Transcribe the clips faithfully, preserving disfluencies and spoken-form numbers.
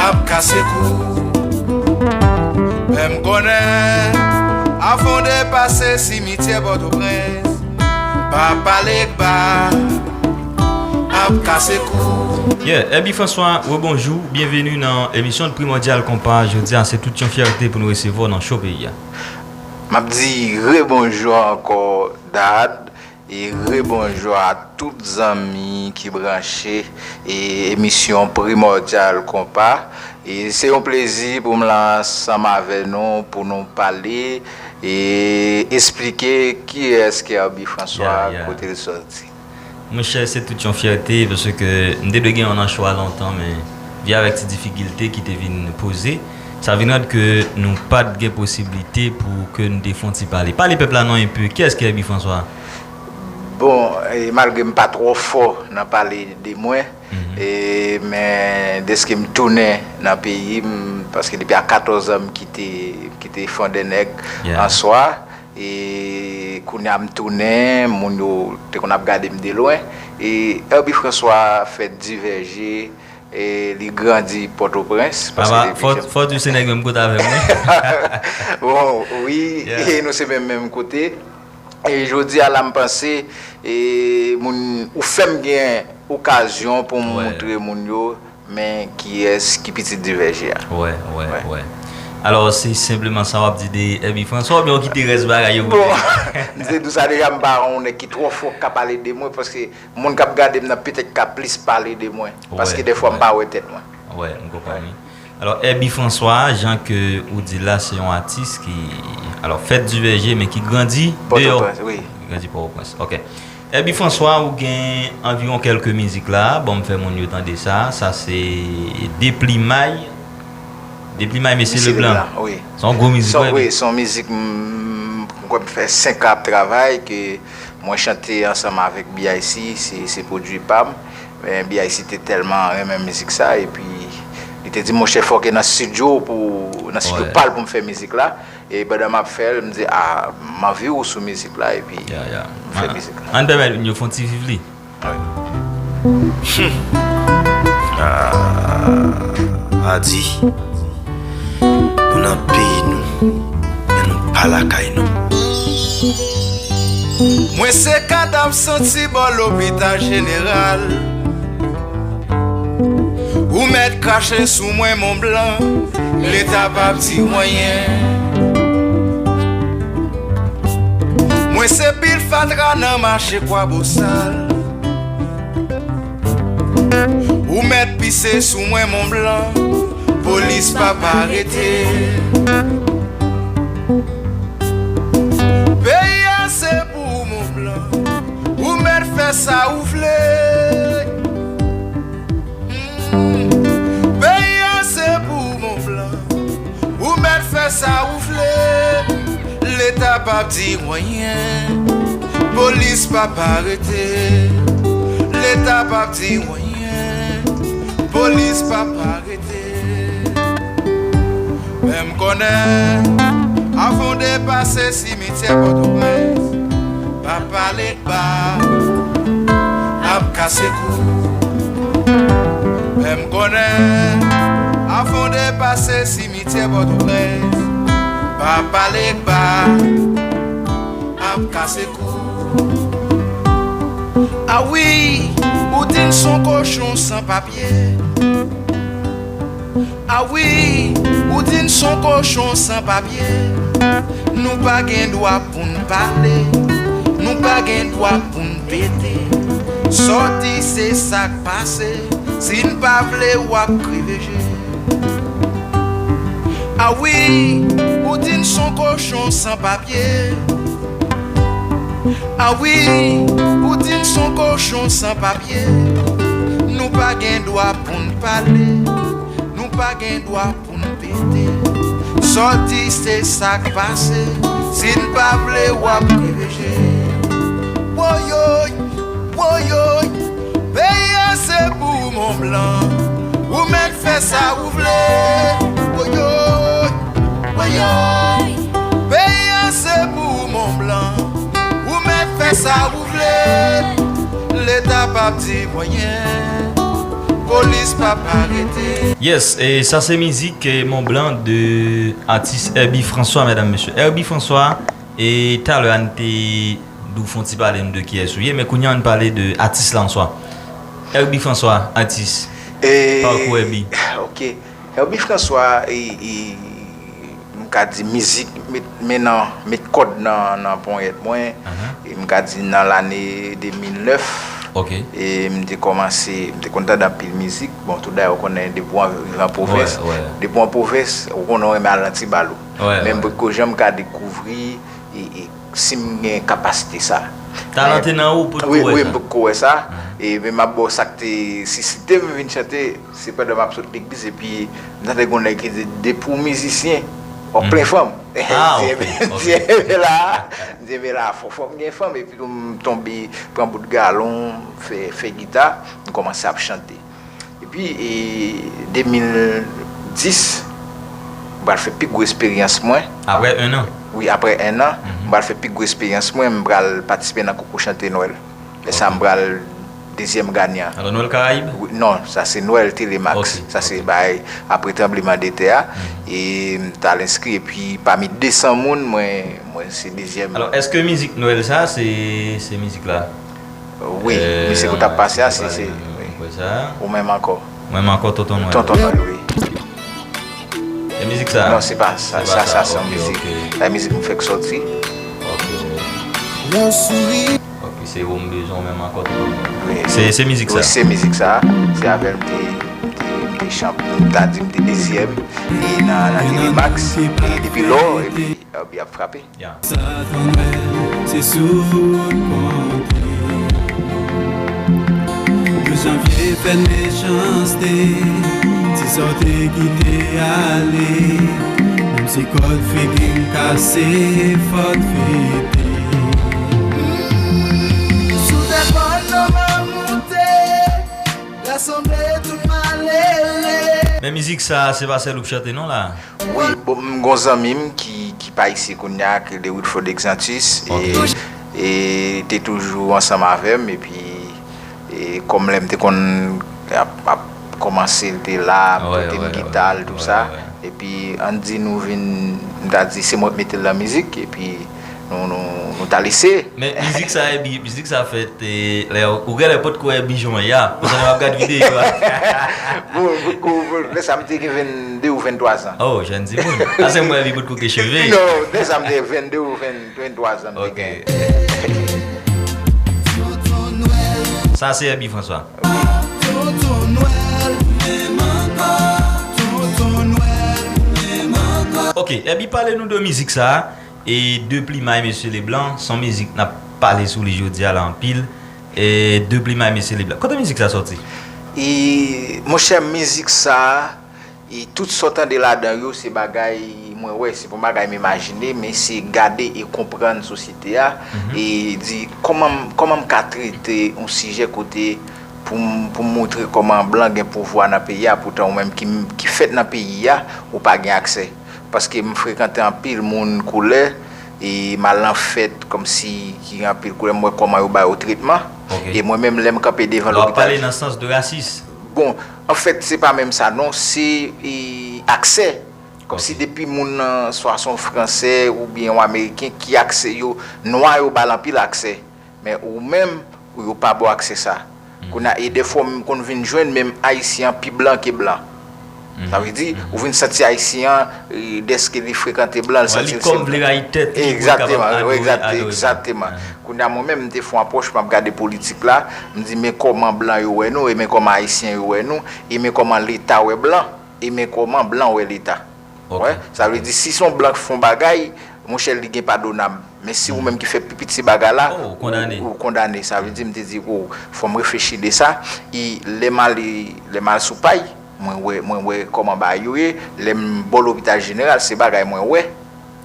Ap kase kou. Fè m konnen, avan w depase simityè Pòtoprens, Papa Legba ap kase kou. Yeah, Herby François, rebonjou, byenveni nan emisyon Primordial Konpa. Jodi a, se tout yon fyète pou nou resevwa w nan cho peyi a. M ap di rebonjou ankò, Dad. E rebonjou a tout zanmi ki branche e emisyon Primordial Konpa. E se yon plezi pou m la ansanm avè nou pou nou pale e esplike kiyès ki Herby François, yeah, yeah, kote l sòti. Monchè, se tout yon fyète, paske m te dwe gen yon nan cho a lontan, men vin avèk ti difikilte ki te vin poze, sa vin rad ke nou pa t gen posiblite pou ke nou te fè yon ti pale. Pale pèp la non enpe, kiyès ki Herby François? Bon, e malgre m pa twò fò nan pale de mwen, mhm, e, men deske m tounen nan peyi m, paske depi a katòz an m kite, m kite Fondènèg, yeah, an swa, e kounye a m tounen, moun yo te konn ap gade m de lwen, e Herby François fèt Divèje, e li grandi Pòtoprens, paske depi fò, fò di w se nèg menm kote avè m, wi. Bon, wi, yeah, e nou se menm, menm kote. E jodi a la, m panse, e moun, ou fè m gen okazyon pou m, wè, montre moun yo, men kiyès ki pitit Divèje a. Wè, wè, wè, wè. Alò, se senpleman sa w ap di de Herby François, oubyen w kite rès bagay yo pou tèt? Bon, m te di w sa deja, m pa yon nèg ki twò fò k ka pale de mwen, paske moun k ap gade m nan petèt ka plis pale de mwen, paske, wè, dèfwa m, wè, pa wè tèt mwen. Wè, m konprann, wi. Alò, Herby François, jan ke ou di l la, se yon atis ki, alò, fèt Divèje, men ki grandi deyò. Pòtoprens, wi. Grandi Pòtoprens, ok. Herby François, ou gen anviwon kèlke mizik la, ban m fè moun yo tande sa. Sa se Deplimay. Deplimay, Mesye Leblan. Mesye Leblan, wi. Se yon gwo mizik, wi. Wi, se yon mizik, m, m kwè m fè senk an ap travay, ke mwen chante ansanm avèk B I C, se, se pwodui pa m. Men B I C te tèlman renmen mizik sa, epi li te di, monchè, fò ke nan estidyo pou, nan estidyo, wè, pa l pou m fè mizik la. E pandan m ap fè l, m di, a, m anvi w sou mizik la, epi, ya, ya, m fè, a, mizik la. Ann pèmèt yo fè yon ti viv li. Wi. Hmm. Ah, Adi, nou nan peyi nou, men nou pa lakay nou. Mwen se kadav santi bò lopital jeneral. Ou mèt krache sou mwen, Mont Blanc, Leta p ap di w anyen. Mwen se pil fatra nan mache Kwabosal. Ou mèt pise sou mwen, Mont Blanc, polis p ap arete. Peyi a se pou Mont Blanc, ou mèt fè sa ou vle. Hmm. Peyi a se pou Mont Blanc, ou mèt fè sa ou vle. Leta p ap di w anyen, polis p ap arete. Leta p ap di w anyen, polis p ap arete. Men m konnen, avan w depase simityè Pòtoprens, Papa Legba ap kase kou. Men m konnen, avan w depase simityè Pòtoprens, Papa Legba ap kase kou. A wi, ou di n s on kochon san papye. A wi, ou di n s on kochon san papye. Nou pa gen dwa pou n pale, nou pa gen dwa pou n pete. Sa w di se sa k pase, si n pa vle w ap kreve je. A wi, ou di n s on kochon san papye. A wi, ou di n s on kochon san papye. Nou pa gen dwa pou n pale, nou pa gen dwa pou n pete. Sa w di se sa k pase, si n pa vle w ap kreve je. Woyoy, woyoy, peyi a se pou Mont Blanc, ou mèt fè sa ou vle. Woyoy, woyoy, peyi a se pou Mont Blanc, ou mèt fè sa ou vle. Leta p ap di w anyen, Polis p ap arete. Yes, e sa se mizik eh, Mont Blanc de atis Herby François, medam mesye. Herby François, e talè a n te di w fè yon ti pale nou de kiyès ou ye, men kounye a n pale de atis la an swa. Herby François, atis. E, Pakou Herby. Ok. Herby François, e, e, m ka di mizik, met, men nan, met kòd nan, nan ponyèt mwen. E m ka di nan lane de mil nèf, e m te kòmanse, m te konn tande anpil mizik. Bon, tout dayè, ou konnen, depi w rive an pwovens, depi w an pwovens, ou konnen w renmen al nan ti bal ou. Men m poko janm ka dekouvri, e, e, si m gen kapasite sa. Talan te nan ou, ou potko wè sa? Wi, m potko wè sa. E men m ap ba w sa k te sisite m vin chante, se pandan m ap sot legliz, epi m tande gen yon nèg ki di, "Depi w mizisyen, w ap plen fanm." Ah, ok, ok. M di, "Enben la, m di, enben la, fò, fò m gen fanm." Epi tou, m tonbe, pran bout galon, fè, fè gita, m kòmanse ap chante. Epi, e, de mil dis, m pral fè pi gwo esperyans mwen. Aprè en an? Wi, aprè en an, m pral fè pi gwo esperyans mwen, m pral patisipe nan konkou chante Nwèl. Lè sa, m pral dezyèm ganyan. Alò, Nwèl Karayib? Wi, non, sa se Nwèl Telemax. Sa se bay aprè tranbleman de tè a. E m t al enskri, epi pami de san moun, mwen, mwen se dezyèm. Alò, èske mizik Nwèl sa, se, se mizik la? Wi, misye ki t ap pase a, se, se, wi. Ou menm ankò. Mwen menm ankò, Tonton Nwèl. Tonton Nwèl, wi. E mizik sa? Non, se pa sa, sa, sa se yon mizik. Sa mizik m fèk sòti. Ok. Ok, se ou m bezwen, ou menm ankò, Tonton Nwèl. Wi. Se, se mizik sa? Wi, se mizik sa. Se avè l m te, m te, m te chanp-, m ta di m te dezyèm. E nan, nan Telemax. E depi lò, epi, epi ap frape. Ya. Sa Tonton Nwèl, se sou w l konte. Douz janvye fèt mechanste, ti sa w te kite ale. Menm si kòd figi m kase, fò t fete. Sou tèt pòl nan m ap moute, rasanble tout malere. Men mizik sa, se pa sèl ou k chante non la? Wi, bon, m gon zanmi m ki, ki pa isi kounye a, ki rele Wilford Exantus, e, e te toujou ansanm avè m, epi, e kòm lè m te konn ap, ap kòmanse, l te la, ap pote m gita l, tou sa, epi ann di nou vin, m ta di se mwen k mete l nan mizik, epi nou, nou, nou t al eseye. Men mizik sa, Herby, mizik sa fèt, e, lè ou genlè potko wè Herby jan w ye a. Konsa lè m ap gad videyo a. Bon, bon, bon, lè sa m te gen venn de ou venntwa zan. Oh, jèn timoun. Sa se mwen Herby potko gen cheve. Non, lè sa m te gen venn de ou venn, venntwa zan m te gen. Sa se Herby François. Ok, Herby, pale nou de mizik sa. E de plimay Mesye Leblanc, se yon mizik n ap pale sou li jodi a la anpil. E de plimay Mesye Leblanc. Kote mizik sa sòti? E, monchè, mizik sa, e tout sa w tande ladan yo, se bagay mwen wè, se pa yon bagay m imajine, men se gade e konprann sosyete a, e di kòman, kòman m ka trete yon sijè kote pou m, pou m montre kòman blan gen pouvwa nan peyi a, poutan ou menm ki, ki fèt nan peyi a, ou pa gen aksè. Paske m frekante anpil moun koulè, e m al nan fèt kòmsi ki gen anpil koulè, m wè kòman yo ba yo tretman. E mwen menm, lè m kanpe devan lopital. Lè w ap pale nan sans de rasis? Bon, anfèt, se pa menm sa non, se, e, aksè. Kòmsi depi moun nan, swa se yon Fransè oubyen yon Ameriken ki aksè yo, nwa yo ba l anpil aksè. Men ou menm, ou yo pa ba w aksè sa. Kounye a, e dèfwa m konn vin jwenn menm Ayisyen an pi blan ke blan. Sa vle di, ou vin santi Ayisyen an, e, dèske li frekante blan, li santi l se blan. Egzakteman, egzakteman. Kounye a, mwen menm, m te fè yon apwòch, m ap gade politik la, m di, men kòman blan yo wè nou, e men kòman Ayisyen yo wè nou, e men kòman Leta wè blan, e men kòman blan wè Leta. Wè, sa vle di, si se yon blan ki fè yon bagay, monchè, li gen padonab. Men si ou menm ki fè pi piti bagay la, ou, ou kondane. Sa vle di, m te di, o, fò m reflechi de sa. E lè m ale, lè m al sou pay, mwen wè, mwen wè kòman bagay yo ye. Lè m bò lopital jeneral, se bagay mwen wè.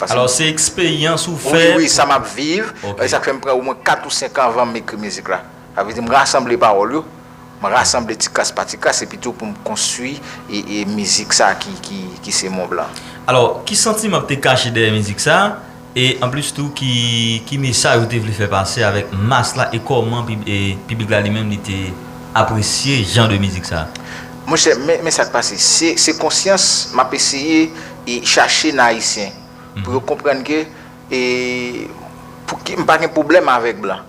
Alò, se eksperyans ou fè? Wi, wi, sa m ap viv. E sa k fè m pran omwen kat ou senk an anvan m ekri mizik la. Sa vle di, m rasanble pawòl yo. M rasanble ti kras pa ti kras, epi tou pou m konstwi e, e mizik sa ki, ki, ki se Mont Blanc. Alò, ki santiman k te kache dèyè mizik sa? E anplis tou, ki, ki mesaj ou te vle fè pase avèk mas la e kòman pib-, e piblik la li menm li te, apresye jan de mizik sa? Monchè, men, men sa k pase. Se, se konsyans m ap eseye e chache nan Ayisyen. Pou yo konprann ke, e, pou ki, m pa gen pwoblèm avèk blan.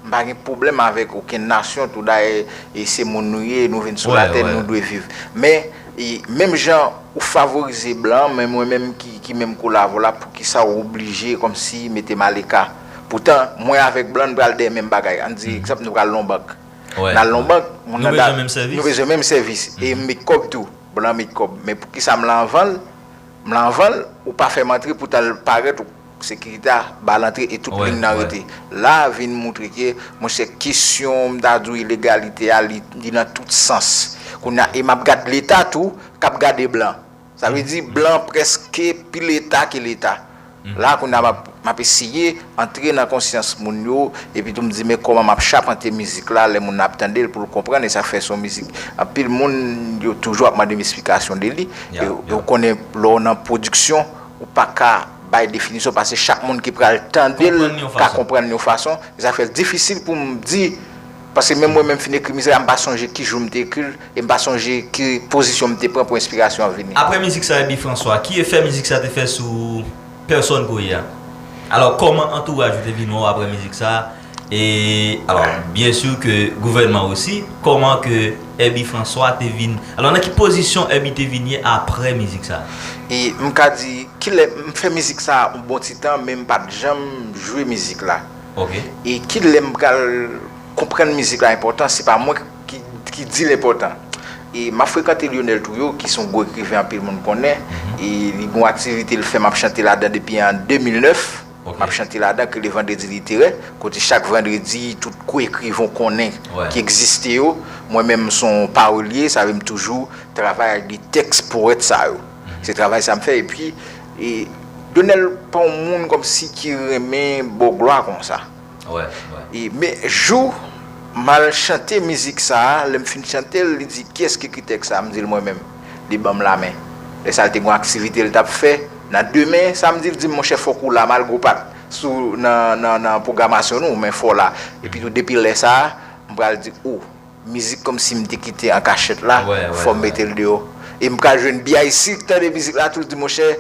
M pa gen pwoblèm avèk okenn nasyon tou. Dayè, e se moun nou ye, nou vin sou latè, nou dwe viv. Men, e, menm jan ou favorize blan, men mwen menm ki, ki menm kolabo la, poukisa ou oblije kòmsi mete m aleka? Poutan, mwen avèk blan, n pral dèyè menm bagay. Ann di, egzanp, nou pral nan yon bank. N al nan yon bank, moun nan, nou bezwen menm sèvis. E m met kòb tou. Blan met kòb. Men poukisa m la anvan l? M la anvan l, ou pa fè m antre, poutan l parèt, ou sekirite a ba l antre e tout liy nan rete. La vin moutre ke, monchè, kesyon, m ta di w, ilegalite a, li, li nan tout sans. Kounye a, e m ap gad Leta tou, k ap gade blan. Sa vle di, blan prèske pi Leta ke Leta. La, kounye a, m ap, m ap eseye antre nan konsyans moun yo, epi tou m di, men kòman m ap chapante mizik la, lè moun nan ap tande l pou l konprann, e sa fè se yon mizik. Anpil moun, yo toujou ap mande m esplikasyon de li. Yo, yo konnen lè w nan pwodiksyon, ou pa ka bay definisyon, paske chak moun ki pral tande l ka konprann l yon fason. E sa fè l difisil pou m di, paske menm mwen menm fin ekri mizik la, m pa sonje ki jou m te ekri l, e m pa sonje ki pozisyon m te pran pou enspirasyon an vini. Apre mizik sa, Herby François, ki efè mizik sa te fè sou pèsòn ke w ye a? Alò, kòman antouraj ou te vin wè w apre mizik sa? E, alò, byen si ke gouvènman osi, kòman ke Herby François te vin, alò, nan ki pozisyon Herby te vin ye apre mizik sa? E m ka di, kilè m fè mizik sa yon bon ti tan, men m pa t janm jwe mizik la. E kilè m pral konprann mizik la enpòtan, se pa mwen ki, ki di l enpòtan. E m ap frekante Lionel Trouillot, ki se yon gwo ekriven anpil moun konnen. E li gen yon aktivite l fè, m ap chante ladan depi an de mil nèf. M ap chante ladan, ki rele Vandredi Literè, kote chak vandredi, tout gwo ekriven w konnen ki egziste yo. Mwen menm, m se yon pawolye, sa vle m toujou travay ak de tèks powèt sa yo. Se travay sa m fè, epi, e, Lionel pa yon moun kòmsi ki renmen ba w glwa konsa. E, men jou m al chante mizik sa a, lè m fin chante l, li di, "Kiyès ki ekri tèks sa a?" M di l, "Mwen menm." Li ban m lamen. Lè sa a, l te gen yon aktivite l t ap fè. Nan demen, samdi, l di m, "Monchè, fòk ou la, malgre w pa t sou, nan, nan, nan pwogramasyon nou, men fò w la." Epi tou, depi lè sa a, m pral di, "O, mizik kòmsi m te kite an kachèt la, fò m mete l deyò." E m pral jwenn B I C k tande mizik la tou, l di, "Monchè,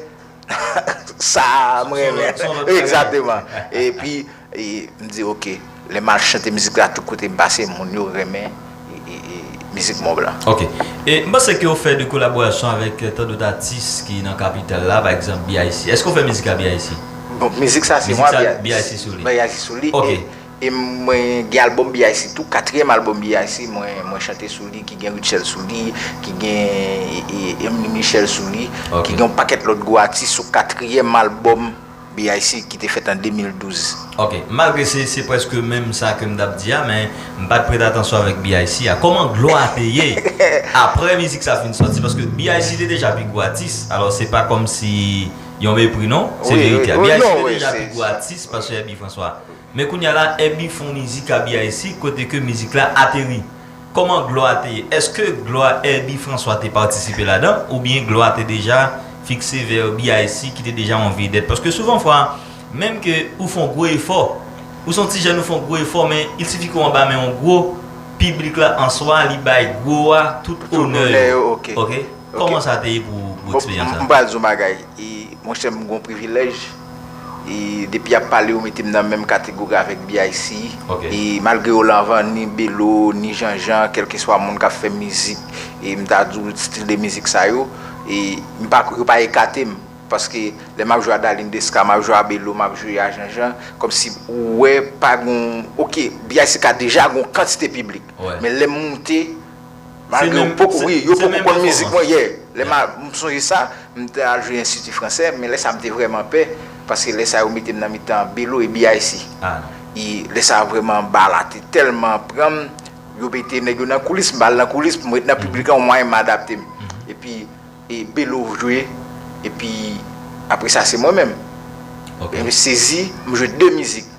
sa a, m renmen." Egzakteman. Epi, e, m di, "Oke, lè m al chante mizik la, tout kote m pase, moun yo renmen, e, e, e, mizik Mont Blanc." Oke. E m panse ke w fè de kolaborasyon avèk, e, tant d'autres artistes ki nan kapital la, pa egzanp, B I C. Èske w fè mizik a B I C? Bon, mizik sa, se mwen, B I C sou li. B I C sou li. Oke. E, e mwen gen albòm B I C tou, katriyèm albòm B I C, mwen, mwen chante sou li, ki gen Rutshelle sou li, ki gen, e, e, Emily Michel sou li, ki gen yon pakèt lòt gwo atis sou katriyèm albòm B I C ki te fèt an de mil douz. Oke, malgre se, se prèske menm sa ke m t ap di a, men m pa t prete atansyon avèk B I C a. Kòman glwa te ye apre mizik sa fin sòti? Paske B I C te deja pi gwo atis, alò se pa kòmsi yon mepri non, se verite a. B I C te deja pi gwo atis pase Herby François. Men kounye a la, Herby fè yon mizik a B I C, kote ke mizik la ateri. Kòman glwa te ye? Èske glwa Herby François te patisipe ladan, oubyen glwa te deja fikse vè B I C ki te deja yon vedèt? Paske souvan fwa, menm ke ou fè yon gwo efò, ou se yon ti jèn, ou fè yon gwo efò, men il sifi ke w anba men yon gwo, piblik la an swa, li bay gwo a tout onè yo. Oke? Kòman sa te ye pou, pou eksperyans sa? M pral di w yon bagay. E, monchè, m gen yon privilèj. E, depi y ap pale, yo mete m nan menm kategori avèk B I C. E, malgre yo la anvan, ni Belo, ni Janjan, kèlkeswa moun k ap fè mizik, e, m ta di w, stil de mizik sa yo, e, m pa, yo pa ekate m. Paske lè m ap jwe a Darline Desca, m ap jwe a Belo, m ap jwe a Janjan, kòmsi ou wè pa gon, oke, B I C ka deja gon kantite piblik. Men lè m moute, malgre yo poko, wi, yo poko konn mizik mwen, yeah. Lè m, m sonje sa, m te al jwe Enstiti Fransè, men lè sa m te vrèman pè, paske lè sa yo mete m nan mitan Belo e B I C. E lè sa vrèman bal la te tèlman pran m, yo mete nèg yo nan koulis, m pa al nan koulis, m ret nan piblik la, yon mwayen m adapte m. Epi, e Belo jwe, epi apre sa se mwen menm. E m sezi, m jwe de mizik.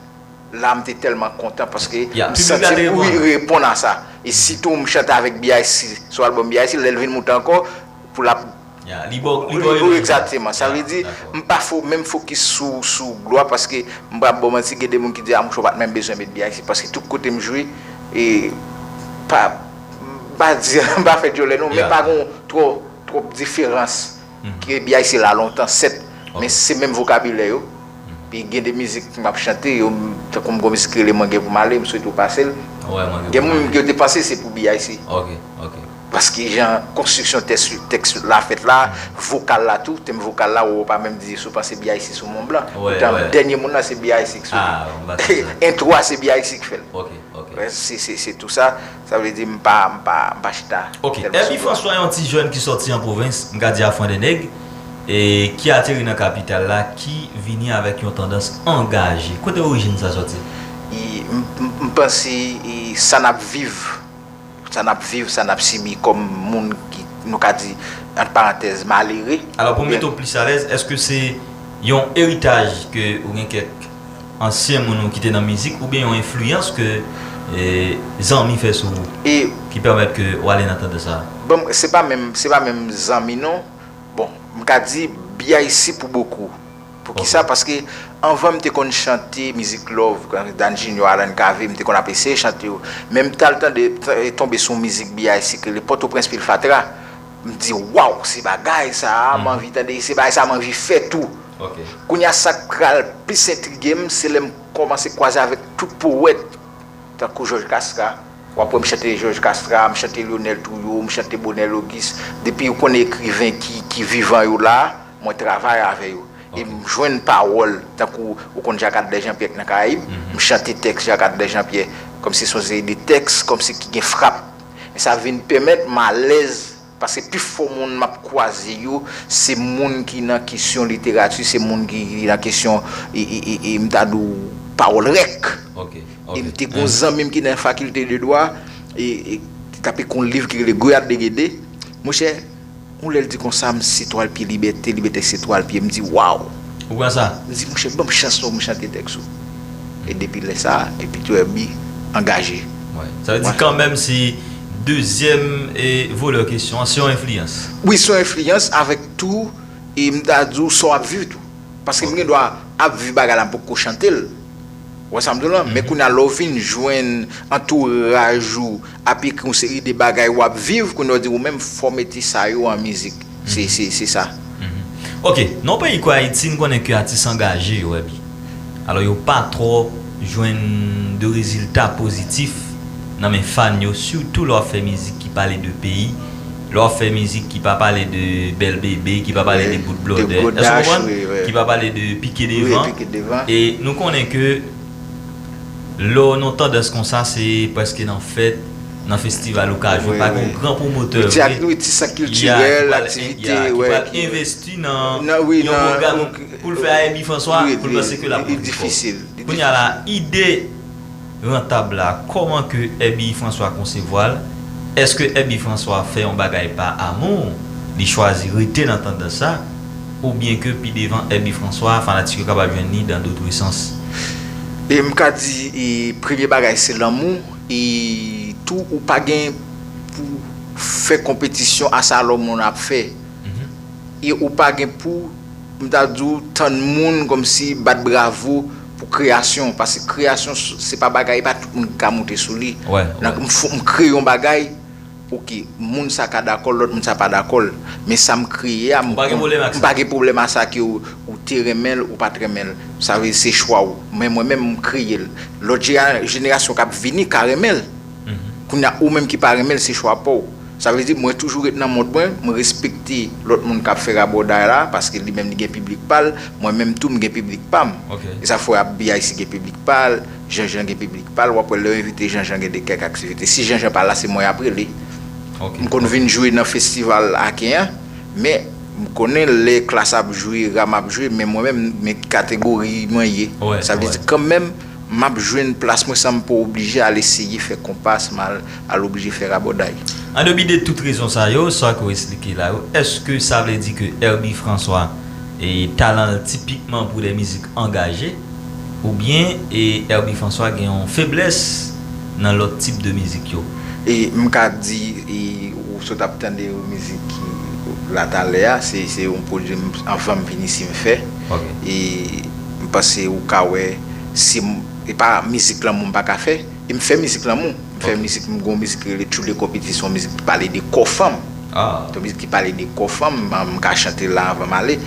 La, m te tèlman kontan paske m santi m, wi, reponn a sa. E sitou m chante avèk B I C, sou albòm B I C, lè l vin moute ankò, pou l ap, li ba w, li ba w, egzakteman. Sa vle di, m pa fo, menm fokis sou, sou glwa, paske m pa ba w manti, gen de moun ki di, "A, mouche, w pa t menm bezwen met B I C," paske tout kote m jwe, e pa, M pa di, m pa fè dyòlè non, men pa gen twò, twòp diferans. Ke B I C la lontan, sèt, men se menm vokabilè yo. Pi gen de mizik m ap chante, yo, tankou m gon mizik ki rele Mwen gen pou m ale, m swete w pase l. Gen moun yo te panse se pou B I C. Paske jan konstriksyon tèks, tèks la fèt la, vokal la tou, tenb vokal la, ou pa menm di si w panse B I C sou Mont Blanc. Poutan, dènye moun nan se B I C ki sou li. Entwo a se B I C ki fè l. Se, se, se tou sa. Sa vle di m pa, m pa, m pa chita. Ok. Herbie François, yon ti jèn ki sòti an pwovens, m ka di a Fwandènèg, e ki ateri nan kapital la, ki vini avèk yon tandans angaje. Kote orijin sa sòti? E, m, m, m panse, e, sa n ap viv, sa n ap viv, sa n ap sibi kòm moun ki, nou ka di, ant parantèz, malere. Alò, pou mete w plis alèz, èske se yon eritaj ke ou gen kèk ansyen moun ou ki te nan mizik, oubyen yon enfliyans ke, e, zanmi fè sou ou, ki pèmèt ke w ale nan tandans sa a? Bon, se pa menm, se pa menm zanmi non. Bon, m ka di B I C pou bokou. Poukisa? Paske anvan m te konn chante mizik love, Dan Junior, Alan Cavé, m te konn ap eseye chante yo. Men m t al tande, t-, tonbe sou mizik B I C ki rele Pòtoprens Pil Fatra. M di, waw, se bagay sa a, m anvi tande, se bagay sa a, m anvi fè tou. Kounye a, sa k pral plis entrige m, se lè m kòmanse kwaze avèk tout powèt, tankou Georges Castra. W ap wè m chante Georges Castra, m chante Lionel Trouillot, m chante Bonel Auguste. Depi ou konnen ekriven ki, ki vivan yo la, mwen travay avè yo. E m jwenn pawòl, tankou ou konn Jacques Adler Jean-Pierre nan Karayib, m chante tèks Jacques Adler Jean-Pierre, kòmsi se yon seri de tèks, kòmsi ki gen frap. E sa vin pèmèt m alèz. Paske pifò moun m ap kwaze yo, se moun ki nan kesyon literati, se moun ki, ki nan kesyon, e, e, e, e, m ta di w, pawòl rèk. E m te gon zanmi m ki nan fakilte de dwa, e, e, ki t ap ekri yon liv ki rele Goyad de Gede. Monchè, yon lè l di konsa, m se twal pye libète, libète se twal pye, m di, waw! Ou pran sa? M di, monchè, ban m chans non, m chante tèks ou. E depi lè sa a, epi tou Herbie angaje. Sa vle di kanmenm se dezyèm, e, volè kesyon an, se yon enfliyans. Wi, se yon enfliyans avèk tou, e m ta di w sa w ap viv tou. Paske m gen dwa ap viv bagay la, m poko chante l. Ou wè sa m di w lan? Men kounye a, lè w vin jwenn antouraj ou ap ekri yon seri de bagay w ap viv, kounye a w di ou menm fò w mete sa yo an mizik. Se, se, se sa. Ok, nan yon peyi kwa Ayiti, n konnen ke atis angaje yo, Herbie. Alò, yo pa twò jwenn de rezilta pozitif nan men fan yo, sitou lè w ap fè mizik ki pale de peyi, lè w ap fè mizik ki pa pale de bèl bebe, ki pa pale de bout blòdè, èske w konprann? Ki pa pale de pike devan. E nou konnen ke lè w nan tandans konsa, se prèske nan fèt, nan festival ou ka jwe. Pa gen yon gran pwomotè vre. Wi, ti sant kiltirèl, aktivite, ki pral envesti nan yon pwogram pou l fè a Herbie François, pou l panse ke l ap pran pifò. Kounye a la, ide rantab la, kòman ke Herbie François konsevwa l? Èske Herbie François fè yon bagay pa amou, li chwazi rete nan tandans sa, oubyen ke pi devan Herbie François, fanatik yo kapab jwenn li dans d'autres sens? E m ka di, e, premye bagay se lanmou, e tou ou pa gen pou fè konpetisyon a sa lòt moun ap fè. E ou pa gen pou, m ta di w, tann moun kòmsi bat bravo pou kreyasyon, paske kreyasyon s-, se pa bagay, e pa tout moun ki ka monte sou li. Nan, m fo-, m kreye yon bagay, ok, moun sa ka dakò l, lòt moun sa pa dakò l, men sa m kreye a, m, m pa gen pwoblèm a sa ke ou, ou te renmen l, ou pa t renmen l. Sa vle di se chwa w. Men mwen menm, m kreye l. Lòt jera-, jenerasyon k ap vini ka renmen l. Kounye a, ou menm ki pa renmen l, se chwa pa w. Sa vle di, mwen toujou ret nan mond mwen, mwen respekte lòt moun k ap fè rabòday la, paske li menm li gen piblik pa l, mwen menm tou m gen piblik pa m. E sa fè ap B I C gen piblik pa l, Jean Jean gen piblik pa l, w ap wè lè yo envite Jean Jean gen de kèk aktivite. Si Jean Jean pa la, se mwen y ap rele. M konn vin jwe nan festival Aken an, men m konnen lè Klass ap jwe, Ram ap jwe, men mwen menm, men ki kategori mwen ye. Sa vle di kanmenm, m ap jwenn plas mwen san m pa oblije al eseye fè konpa, san m al, al oblije fè rabòday. An depi de tout rezon sa yo, sa ke w esplike la yo, èske sa vle di ke Herbie François, e, talan l tipikman pou de mizik angaje, oubyen, e, Herbie François gen yon feblès nan lòt tip de mizik yo? E, m ka di, e, ou sot ap tande mizik ki la talè a, se, se yon pwodui m, anvan m vin isi m fè. E m panse ou ka wè, si m, e pa mizik lanmou m pa ka fè, E m fè mizik lanmou. M fè mizik, m gon mizik ki rele Tchoule Kòpiti, se yon mizik ki pale de kò fanm. Se yon mizik ki pale de kò fanm, m, m ka chante la anvan m ale.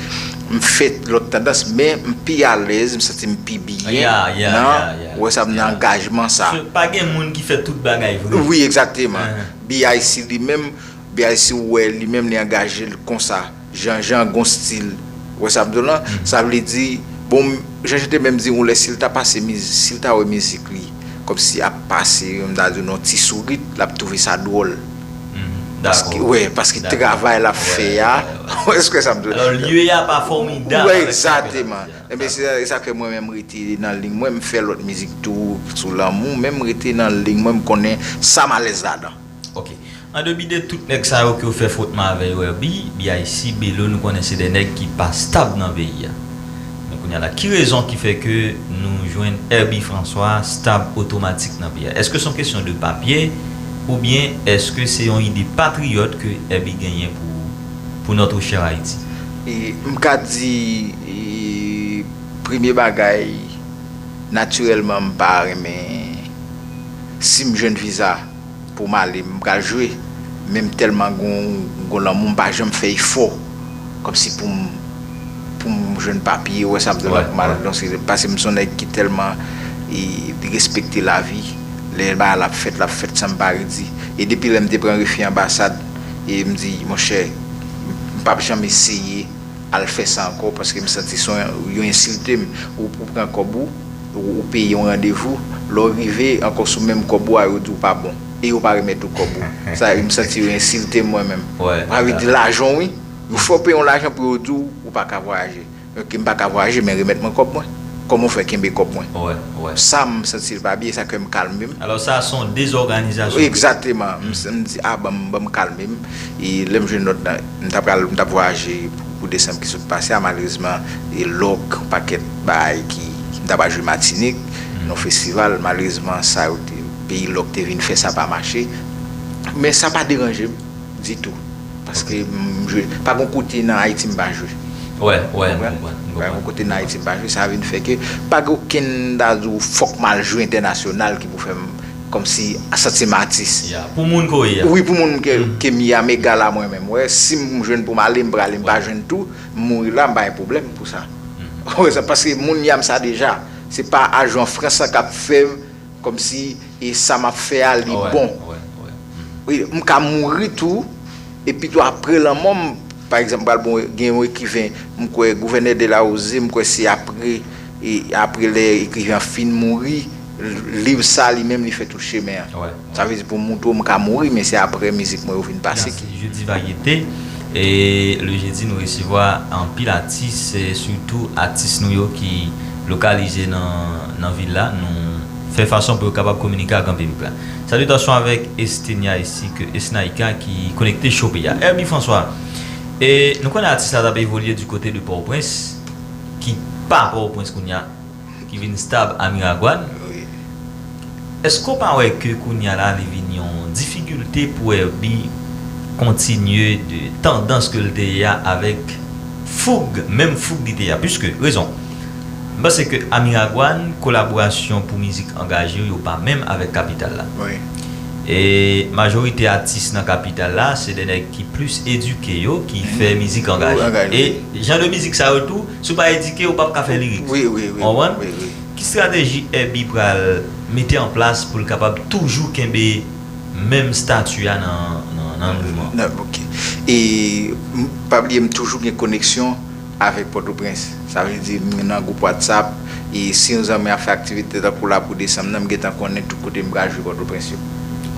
M fè lòt tandans, men m pi alèz, m santi m pi byen nan, ou wè sa, m nan angajman sa. So, pa gen moun ki fè tout bagay vre. Wi, egzakteman. B I C li menm, B I C ou wè li menm li angaje l konsa. Jan Jan gon stil. Ou wè sa m di w lan? Sa vle di, bon, Jan Jan te menm di yon lè si l ta pase miz-, si l ta wè mizik li kòmsi ap pase, m ta di w nan yon ti sourit, l ap twouve sa dwòl. Paske, wè, paske travay l ap fè a, ou wè sa m di w lan? Alò, lye a pa fòmidab avèk sa k fèt la. Egzakteman. Ebyen, se sa k fè mwen menm rete nan liy mwen, m fè lòt mizik tou sou lanmou, men m rete nan liy mwen, m konnen sa m alèz ladan. Ok. An depi de tout nèg sa yo ke w fè fwotman avè yo, Herby, B I C, Belo, nou konnen se de nèg ki pa stab nan peyi a. Men kounye a la, ki rezon ki fè ke nou jwenn Herby François stab otomatik nan peyi a? Èske se yon kesyon de papye, oubyen èske se yon ide patriyòt ke Herby genyen pou, pou notre chère Haïti? E, m ka di, e, premye bagay, natirèlman, m pa renmen, si m jwenn viza, pou m ale, m pral jwe. Men m tèlman gon, gon lanmou, m pa janm fè efò. Kòmsi pou m, pou m jwenn papye, ou wè sa m di w lan, pou m ale. Donk, se paske m se yon nèg ki tèlman, e, respekte lavi. Lè bagay la ap fèt, l ap fèt san m pa redi. E depi lè m te pran refi anbasad, e m di, monchè, m p ap janm eseye al fè sa ankò, paske m santi se yon, yo ensilte m. Ou, ou pran kòb ou, ou, ou peye yon randevou, lè w rive ankò sou menm kòb ou a, yo di w pa bon. E yo pa remèt ou kòb ou. Sa, m santi yo ensilte m mwen menm. Sa vle di lajan w, wi. Yo fè w peye yon lajan pou yo di w ou pa ka vwayaje. Ok, m pa ka vwayaje, men remèt mwen kòb mwen. Kòman w fè kenbe kòb mwen? Sa, m santi l pa byen, sa kè m kalme m. Alò, sa se yon dezòganizasyon. Egzakteman. M, m di, a, ban m, ban m kalme m. E lè m jwenn lòt la, m t ap pral, m t ap vwayaje pou, pou desanm ki sot pase a, malerezman, e lòk, yon pakèt bagay ki, m t ap al jwe Matinik, nan yon festival, malerezman, sa yo te, peyi lòk te vin fè sa pa mache. Men sa pa deranje m ditou. Paske m jwe, pa gon kote nan Ayiti m pa jwe. Wè, wè, m konprann, m konprann. Pa gon kote nan Ayiti m pa jwe, sa vin fè ke pa gen okenn, m ta di w, fòk m al jwe entènasyonal ki pou fè m kòmsi santi m atis. Ya, pou moun ke w ye a. Wi, pou moun ke, ke m ye a, m egal a mwen menm. Wè, si m jwenn pou m ale, m prale, m pa jwenn tou, m mouri la, m pa gen pwoblèm pou sa. Wè, sa, paske moun ye a m sa deja. Se pa ajan Frans lan k ap fè m kòmsi, e sa m ap fè a, li bon. Wi, m ka mouri tou, epi tou apre lanmò m, pa egzanp, pral bon, gen yon ekriven, m kwè Gouvènè Deslarosière, m kwè se apre, e apre lè ekriven an fin mouri, liv sa li menm li fè tout chemen an. Sa vle di pou m montre w m ka mouri, men se apre mizik mwen yo vin pase ki. Jedi Varyete. E le jedi, nou resevwa anpil atis, e sitou atis nou yo ki lokalize nan, nan vil la. Nou fè fason pou yo kapab kominike ak gran piblik la. Salitasyon avèk Estenia ainsi ke Esnaika ki konekte cho peyi a. Herby François, e nou konnen atis la t ap evolye di kote de Pòtoprens, ki pa Pòtoprens kounye a, ki vin stab a Miragwàn. Èske w pa wè ke kounye a la, li vin yon difikilte pou Herby kontinye de tandans ke l te ye a avèk foug, menm foug li te ye a? Piske, rezon, m panse ke a Miragwàn, kolaborasyon pou mizik angaje yo pa menm avèk kapital la. E majorite atis nan kapital la, se de nèg ki plis edike yo, ki fè mizik angaje. E jan de mizik sa yo tou, si w pa edike, ou p ap ka fè lirik. Wi, wi, wi. Konprann? Ki estrateji Herby pral mete an plas pou l kapab toujou kenbe menm stati a nan, nan, nan mouvman? Ok. E m, pa bliye, m toujou gen koneksyon avèk Pòtoprens. Sa vle di, m nan gwoup WhatsApp, e si yon zanmi ap fè aktivite tankou la pou desanm nan, m gentan konnen tout kote m pral jwe Pòtoprens yo.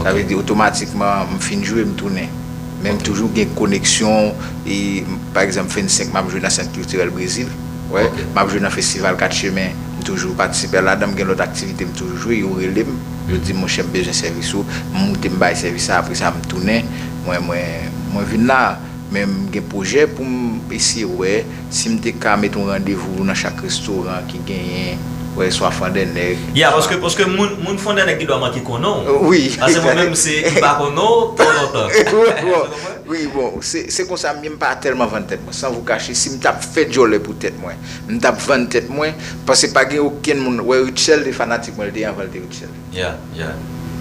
Sa vle di, otomatikman, m fin jwe, m tounen. Men m toujou gen koneksyon, e, pa egzanp, vennsenk, m ap jwe nan Sent Kiltirèl Brezil. Wè, m ap jwe nan festival Kat Chemen, m toujou patisipe ladan, m gen lòt aktivite, m toujou jwe, yo rele m, yo di m, monchè, m bezwen sèvis ou, m moute, m bay sèvis la, apre sa, m tounen, mwen, mwen, mwen vin la. Men m gen pwojè pou m eseye wè si m te ka mete yon randevou nan chak restoran ki genyen wè, swa Fondènèg, Ya, swa paske, paske moun, moun Fondènèg gen dwa manke konnen w. Wi. Paske mwen menm, se, m pa konnen w twò lontan. Wi, bon, wi, bon, se, se konsa, m pa tèlman vann tèt mwen. San vou kache, si m t ap fè djòlè pou tèt mwen, m t ap vann tèt mwen, paske pa gen okenn moun, wè, Rutshelle te fanatik mwen, l te anvan l te Rutshelle. Ya, ya,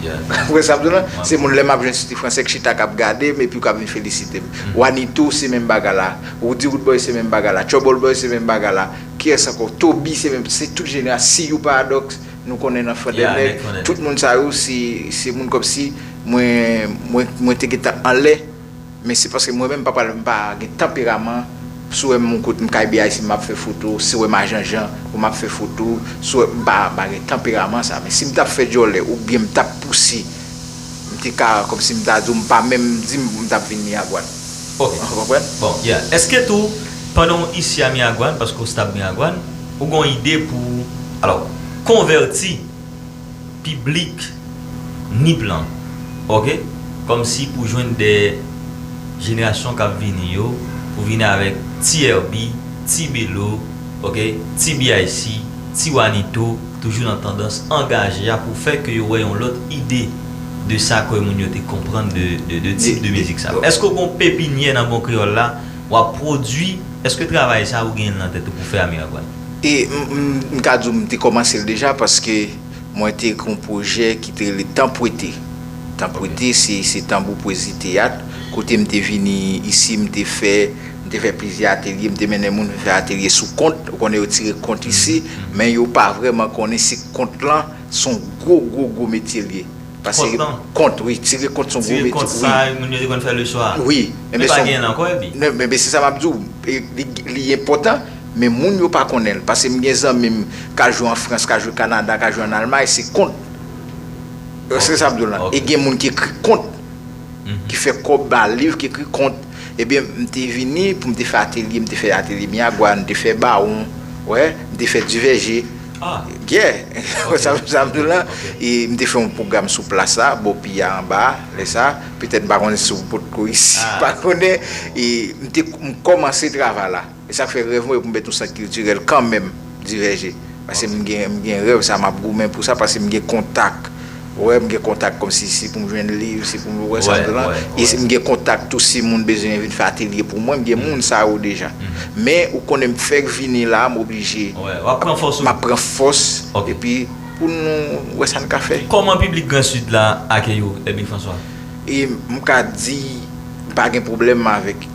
ya. Ou konprann sa m di w lan? Se moun lè m ap jwenn sou ti fransè k chita k ap gade m epi k ap vin felisite m. Wanito se menm bagay la. Roody Roodboy se menm bagay la. Trouble Boy se menm bagay la. Kiyès ankò? Toby se menm, se tout jenerasyon, See You Paradox, nou konnen nan Fondènèg. Tout moun sa yo se, se moun kòmsi mwen, mwen, mwen te gentan anlè. Men se paske mwen menm, m pa pral, m pa gen tanperaman. Si w wè m yon kote, m kay B I C, m ap fè foto, si w wè m a Janjan, ou m ap fè foto, si w wè m pa, m pa gen tanperaman sa. Men si m t ap fè djòlè, oubyen m t ap pouse, m te ka, kòmsi m ta di w, m pa menm di m, m t ap vin Miragwàn. Ok. Ou konprann? Bon, yeah. Èske tou, pandan w isi a Miragwàn, paske w stap Miragwàn, ou gen yon ide pou, alò, konvèti piblik Nip lan, ok? Kòmsi pou jwenn de jenerasyon k ap vini yo, pou vini avèk ti Herby, ti Belo, ok? Ti B I C, ti Wanito, toujou nan tandans angaje a pou fè ke yo wè yon lòt ide de sa ke moun yo te konprann de, de, de tip de mizik sa. Èske w gen yon pepinyè nan bon kreyòl la, w ap pwodui, èske travay sa ou gen l nan tèt ou pou fè a Miragwàn? E m, m, m ka di w, m te kòmanse l deja paske mwen te gen yon pwojè ki te rele Tanpwete. Tanpwete, se, se Tanbou Pwezi Teyat. Kote m te vini isi, m te fè, m te fè plizyè atelye, m te mennen moun vin fè atelye sou kont. Ou konnen yo tire kont isi, men yo pa vrèman konnen si kont lan se yon gwo, gwo, gwo metye l ye. Paske kont, wi, tire kont se yon gwo metye. Wi. Sa moun yo te konn fè leswa. Wi. Men pa genyen l ankò epi. Men se sa m ap di w. Li, li enpòtan, men moun yo pa konnen l. Paske m gen zanmi m k al jwe an Frans, k al jwe Kanada, k al jwe an Almay, se kont. Se sa m ap di w lan. E gen moun ki ekri kont, ki fè kòb ba liv, ki ekri kont. Ebyen, m te vini pou m te fè atelye, m te fè atelye Miragwàn, m te fè Bawon, wè, m te fè Divèje. Yeah. Sa, sa m di w lan. E m te fè yon pwogram sou plas la, bò Pi a anba, lè sa. Petèt m pa konnen si w potko isi, m pa konnen. E m te, m kòmanse travay la. E sa k fè rèv mwen pou m mete yon sant kiltirèl kanmenm, Divèje. Paske m gen, m gen rèv sa, m ap goumen pou sa, paske m gen kontak. Ou wè, m gen kontak kòmsi si pou m jwenn liv, si pou m wè sa m di w lan. E si m gen kontak tou, si moun bezwen vin fè atelye pou mwen, m gen moun sa yo deja. Men ou konnen m fèk vini la, m oblije. M ap pran fòs. Epi pou nou wè sa n ka fè. Kòman piblik Gran Sid la akeyi w, Herby François? E m ka di, m pa gen pwoblèm avèk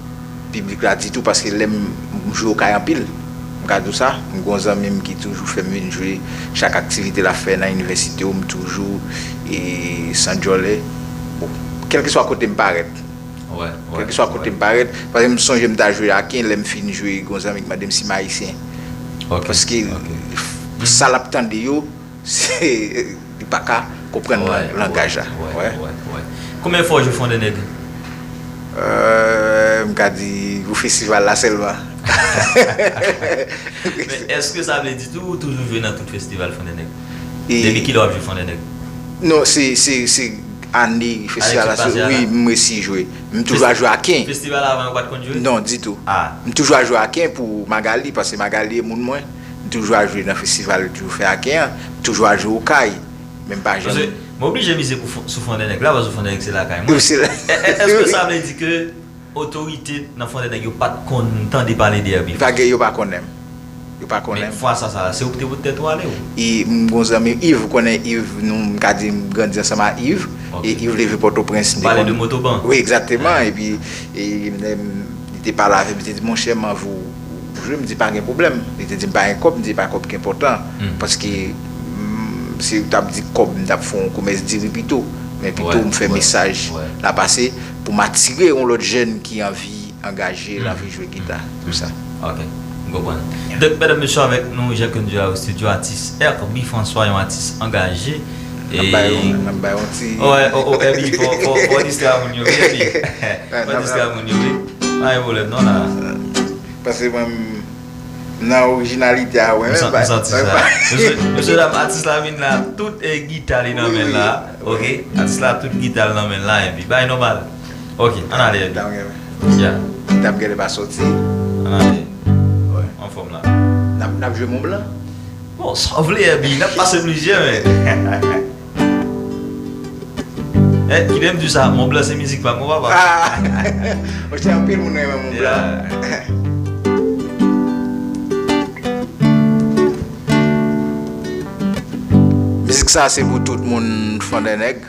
piblik la ditou, paske lè m, m jwe okay anpil. M ka di w sa, m gen yon zanmi m ki toujou fè m vin jwe chak aktivite l ap fè nan inivèsite yo, m toujou, e, san djòlè. Bon, kèlkeswa kote m parèt. Kèlkeswa kote m parèt, paske m sonje m ta jwe Aken, lè m fin jwe, gen yon zanmi ki mande m si m ayisyen. Paske sa l ap tande yo, se, li pa ka konprann langaj la. Konbyen fwa w jwe Fondènèg? Euh, m ka di pou festival la sèlman. Men èske sa vle di tou ou toujou jwe nan tout festival Fondènèg? Depi kilè w ap jwe Fondènèg? Non, se, se, se ane festival la, wi, m resi jwe. M toujou al jwe Aken. Festival avan yo pa t konn jwe? Non, ditou. M toujou al jwe Aken pou Magali, paske Magali e moun mwen. M toujou al jwe nan festival yo toujou fè Aken an. M toujou al jwe Okay. Men m pa janm. Paske m oblije mize pou, sou Fondènèg la, paske Fondènèg se lakay mwen. Èske sa vle di ke otorite nan Fondènèg yo pa t konn tande pale de Herby? Vage yo pa konnen m. Yo pa konnen m. Men fwa sa, sa, se ou ki te pot tèt ou ale ou? E m gen yon zanmi m, Yves, ou konnen Yves, nou, m ka di m grandi ansanm ak Yves. E Yves leve Pòtoprens, m te konn. Ou pale de Motoban? Wi, egzakteman. Epi, e, li te pale avè m, li te di, monchè, m anvi w jwe, m di pa gen pwoblèm. Li te di m pa gen kòb, m di pa kòb ki enpòtan. Paske, m, si w t ap di kòb, m t ap fè yon komès diri pito. Men pito m fè mesaj la pase pou m atire yon lòt jèn ki anvi angaje l, anvi jwe gita, tou sa. Ok, m konprann. Donk, medam, mesye, avèk nou, jan ke nou di a, o estidyo, atis Herby François, yon atis angaje. N ap bay yon, n ap bay yon ti. Wè, o, o, Herby, fò, fò, fò distra moun yo, wi, Herby. Fò distra moun yo, wi. Pa gen pwoblèm, non, la. Paske mwen, m nan orijinalite a, wè, m santi sa. Mesye, mesye dam, atis la vin la, tout, e, gita li nan men l la. Ok, atis la, tout gita l nan men l la, epi bay nòmal. Ok, ann ale, Herby. Gita m genlè pa soti. Ann ale. Anfòm la. N ap, n ap jwe Mont Blanc. Bon, sa w vle, Èbi, n ap pase plizyè, men. Eh, kite m di sa, Mont Blanc se mizik pa m, papa. Ah! Monchè, anpil moun renmen Mont Blanc. Yeah. Mizik sa se pou tout moun Fondènèg.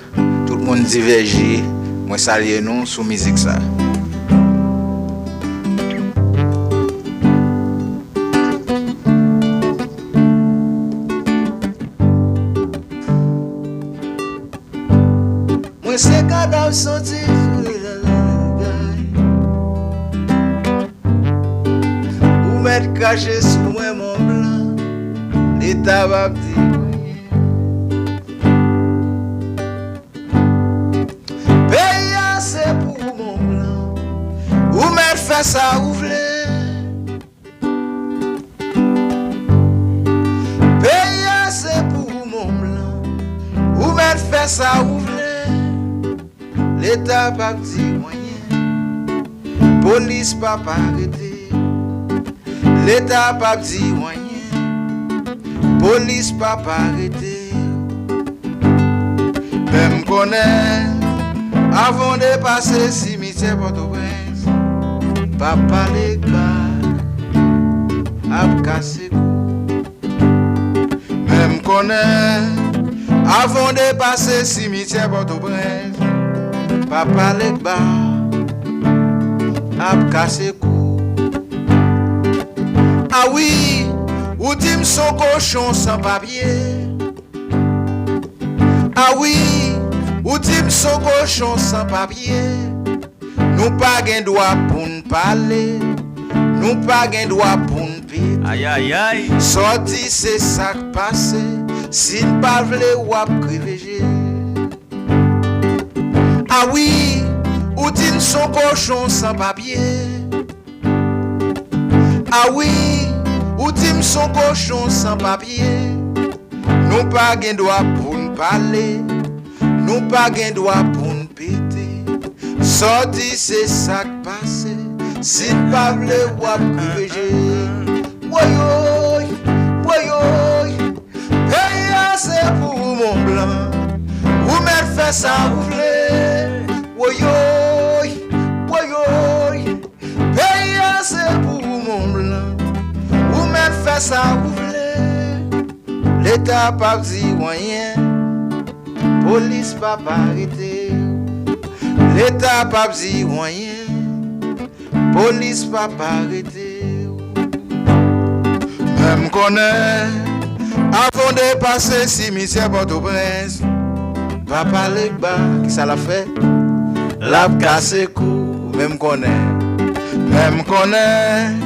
Tout moun Divèji, mwen salye nou sou mizik sa. Mwen se kadav santi. Ou mèt krache sou mwen, Mont Blanc, Leta p ap di anyen. Peyi a se pou ou, Mont Blanc, ou mèt fè sa ou vle. Peyi a se pou ou, Mont Blanc, ou mèt fè sa ou vle. Leta p ap di w anyen. Polis p ap arete w. Leta p ap di w anyen. Polis p ap arete w. Men m konnen, avan w depase simityè Pòtoprens, Papa Legba ap kase kou. Men m konnen, avan w depase simityè Pòtoprens, Papa Legba ap kase kou. A wi, ou di m s on kochon san papye. A wi, ou di m s on kochon san papye. Nou pa gen dwa pou n pale, nou pa gen dwa pou n pete. Ayayay. Sa w di se sa k pase, si n pa vle w ap kreve je. A wi, ou di n s on kochon san papye. A wi, ou di m s on kochon san papye. Nou pa gen dwa pou n pale, nou pa gen dwa pou n pete. Sa w di se sa k pase, si n pa vle w ap kreve je. Woyoy, woyoy, peyi a se pou ou, Mont Blanc, ou mèt fè sa ou vle. Woyoy, woyoy, peyi a se pou ou, Mont Blanc, ou mèt fè sa ou vle. Leta p ap di w anyen. Polis p ap arete w. Leta p ap di w anyen. Polis p ap arete w. Men m konnen, avan w depase simityè Pòtoprens, Papa Legba, kisa l ap fè? L ap kase kou, men m konnen. Men m konnen,